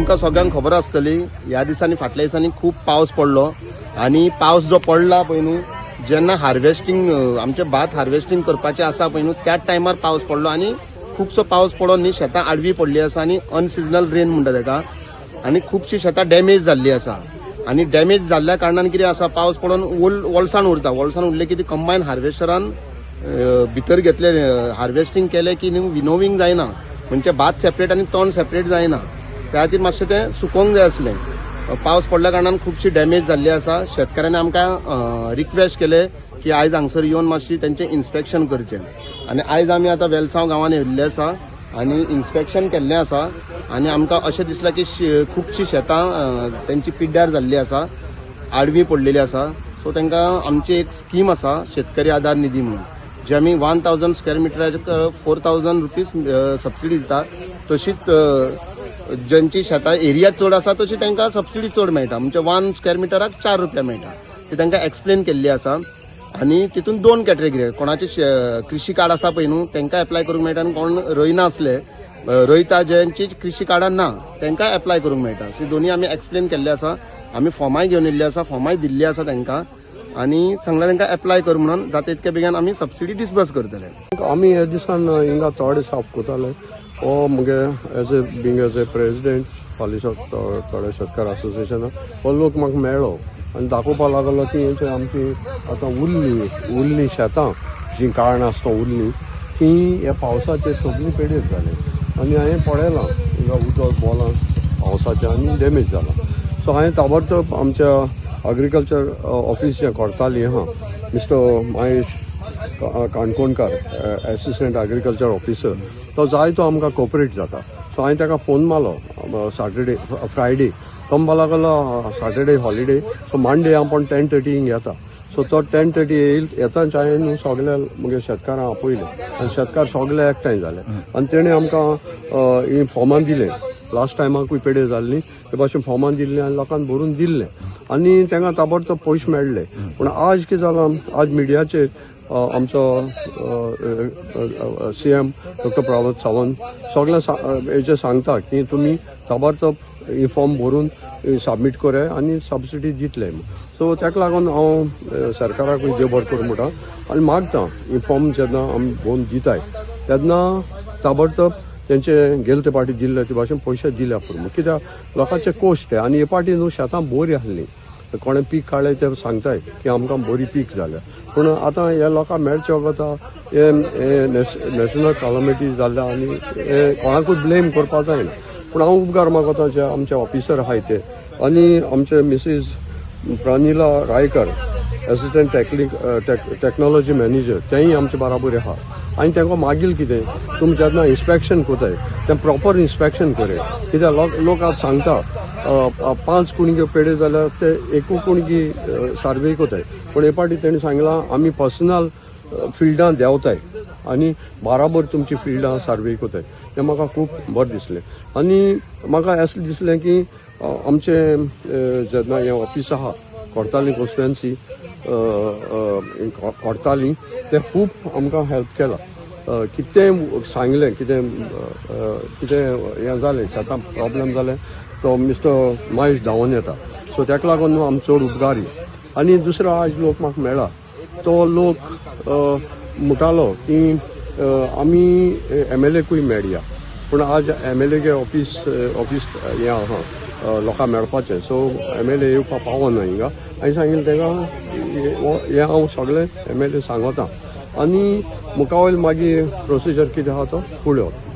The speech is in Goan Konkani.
तुमकां सगळ्यांक खबर आसतली, ह्या दिसांनी, फाटल्या दिसांनी खूब पावस पडलो आनी पावस जो पडला पळय न्हू, जेन्ना हार्वेस्टींग, आमचें भात हार्वेस्टींग करपाचें आसा पळय न्हू, त्याच टायमार पावस पडलो आनी खुबसो पावस पडोन न्ही शेतां आडवी पडली आसा आनी अनसिजनल रेन म्हणटा तेका आनी खुबशी शेतां डॅमेज जाल्ली आसा. आनी डॅमेज जाल्ल्या कारणान कितें आसा, पावस पडोन ओलसाण उरता. ओलसाण उरले की ती कंबायन हार्वेस्टरान भितर घेतले, हार्वेस्टींग केलें की न्हू विनोविंग जायना, म्हणजे भात सेपरेट आनी तण सेपरेट जायना. त्या खातीर मातशें तें सुकोवंक जाय आसलें. पावस पडल्या कारणान खुबशी डॅमेज जाल्ली आसा. शेतकाऱ्यांनी आमकां रिक्वेस्ट केले की आयज हांगसर येवन मातशी तेंचें इन्स्पेक्शन करचें आनी आयज आमी आतां वेलसांव गांवांत येयल्ले आसा आनी इन्स्पेक्शन केल्लें आसा आनी आमकां अशें दिसलां की खुबशीं शेतां तेंची पिड्ड्यार जाल्ली आसा, आडवी पडलेली आसा. सो तांकां आमची एक स्कीम आसा, शेतकरी आधार निधी म्हणून, जे आमी 1000 स्क्वेअर मिटराक ₹4000 सबसिडी दिता. तशीच ज्यांची शेतां एरिया चड आसा, तशी तांकां सबसिडी चड मेळटा, म्हणजे 1 स्क्वेअर मिटराक 4 रुपया मेळटा. ती तांकां एक्सप्लेन केल्ली आसा आनी तितून दोन कॅटेगरी, कोणाचे कृषी कार्ड आसा पळय न्हू, तांकां एप्लाय करूंक मेळटा आनी कोण रोयना आसले, रोयता ज्यांची कृषी कार्डां ना, तांकां एप्लाय करूंक मेळटा. सो दोन्ही आमी एक्सप्लेन केल्ले आसा. आमी फॉर्माय घेवन येयल्ले आसा, फॉर्माय दिल्ली आसा तांकां आनी सांगला तांकां एप्लाय कर म्हणून. जाता इतक्या बेगीन आमी सबसिडी डिसबर्स करतले. आमी हे दिसान हिंगा थोडे साफ करताले. हो मुगे as a being as a president पालिशा थोडे शेतकार असोसिएशना, हो लोक म्हाका मेळ्ळो आनी दाखोवपाक लागलो की ते आमची आतां उरली उरली शेतां जीं कारणां आसतना उरली ती ह्या पावसाचेर सगळीं पेड्डेर जाली आनी हांवें पळयलां, हिंगा उदक बोलां पावसाचें आनी डॅमेज जालां. सो हांवें ताबडतोब आमच्या अग्रिकल्चर ऑफिस जें करताली आहा, mister Mahesh Canconkar, assistant agriculture officer, तो जायतो आमकां कोऑपरेट जाता. सो हांवें ताका फोन मारलो सॅटर्डे, फ्रायडे. तो म्हणपाक लागलो सॅटर्डे हॉलिडे, सो मंडे हांव पण 10:30 हिंग येता. सो तो 10:30 येईल येताच हांवें न्हू सगळे मुगे शेतकारांक आपयले आनी शेतकार सगळे एकठांय जाले आनी तेणें आमकां ही फॉर्मां दिले. लास्ट टायमाकूय पेडे जाल्ली ते भाशेन फॉर्मां दिल्लीं आनी लोकांक भरून दिल्लें आनी तांकां ताबडतोब पयशे मेळ्ळे. पूण आज कितें जालां, आज मिडियाचेर आमचो सीएम डॉक्टर प्रमोद सावंत सगळें हेजें सांगता की तुमी ताबडतोब ही फॉर्म भरून सबमीट कराय आनी सबसिडी दितले. सो ताका लागून हांव सरकाराकूय देव बरें करूं म्हणटा आनी मागता, ही फॉर्म जेन्ना आमी भरून दिताय तेन्ना ताबडतोब तेंचे गेले ते पाटी दिल्ले ते भाशेन पयशे दिल्या पुरो, कित्याक लोकांचे कश्ट आनी हे पाटी न्हू शेतां बरीं आसलीं. कोणें पीक काडलें ते सांगताय की आमकां बरी पीक जाल्या, पूण आतां ह्या लोकांक मेळचे वखद हे नॅशनल कॅलमिटी जाल्ल्या आनी हे कोणाकूय ब्लेम करपाक जायना. पूण हांव उपकार मागता जे आमचे ऑफिसर आहाय ते आनी आमचे मिसीस प्रानिला रायकर, एसिस्टंट टेक्नॉलॉजी मॅनेजर, तेंय आमचे बराबर आहा. आनी तांकां मागील कितें, तुमी जेन्ना इन्स्पेक्शन करताय तें प्रॉपर इन्स्पेक्शन करे, कित्याक लोक लोक आज सांगता 5 कुणगे पेडे जाल्यार ते एकू कुणगी सार्वे करताय, पूण हे पाटी तेणी सांगलां आमी पर्सनल फिल्डां देंवताय आनी बाराबर तुमची फिल्डां सार्वे करताय. तें म्हाका खूब बरें दिसलें आनी म्हाका अशें दिसलें की आमचें जेन्ना हें ऑफीस आहा कोर्ताली कॉन्स्टिट्युएन्सी कोर्ताली, तें खूब आमकां हेल्प केला. कितें सांगलें, कितें कितें हें जालें, शेतां प्रॉब्लम जालें, तो मिस्टर महेश धांवून येता. सो ताका लागून न्हू आमी चड उपकारी. आनी दुसरो आज लोक म्हाका मेळ्ळा, तो लोक म्हणटालो की आमी एमएलएकूय मेळया, पूण आज एमएलए ऑफिस ऑफिस हें आहा लोकांक मेळपाचें, सो एमएलए येवपाक पावना हिंगा. हांवें सांगिल्लें ताका, हें हांव सगळें एमएलए सांगता आनी मुखावयल मागीर प्रोसिजर कितें आहा तो पळोवप.